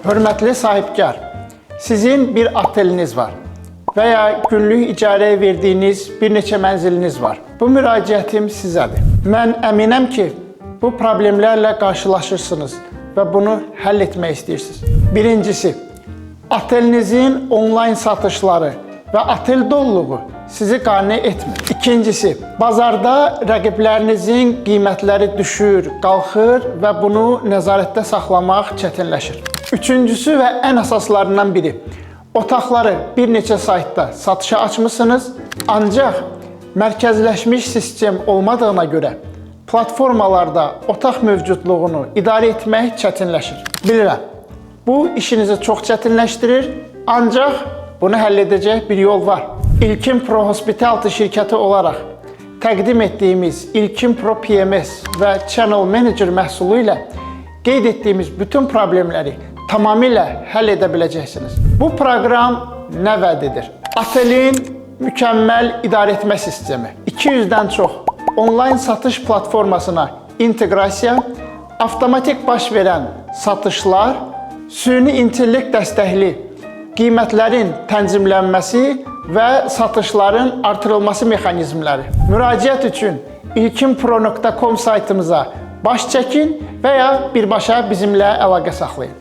Hörmətli sahibkar, sizin bir oteliniz var və ya günlük icarəyə verdiyiniz bir neçə mənziliniz var. Bu müraciətim sizədir. Mən əminəm ki, bu problemlərlə qarşılaşırsınız və bunu həll etmək istəyirsiniz. Birincisi, otelinizin onlayn satışları və otel doluluğu sizi qane etmir. İkincisi, bazarda rəqiblərinizin qiymətləri düşür, qalxır və bunu nəzarətdə saxlamaq çətinləşir. Üçüncüsü və ən əsaslarından biri, otaqları bir neçə saytda satışa açmısınız, ancaq mərkəzləşmiş sistem olmadığına görə platformalarda otaq mövcudluğunu idarə etmək çətinləşir. Bilirəm, bu işinizi çox çətinləşdirir, ancaq bunu həll edəcək bir yol var. İlkin Pro Hospitality şirkəti olaraq təqdim etdiyimiz İlkin Pro PMS və Channel Manager məhsulu ilə qeyd etdiyimiz bütün problemləri tamamilə həll edə biləcəksiniz. Bu proqram nə vəd edir? Otelin mükəmməl idarəetmə sistemi, 200-dən çox onlayn satış platformasına inteqrasiya, avtomatik baş verən satışlar, süni intellekt dəstəkli qiymətlərin tənzimlənməsi və satışların artırılması mexanizmləri. Müraciət üçün ilkinpro.com saytımıza baş çəkin və ya birbaşa bizimlə əlaqə saxlayın.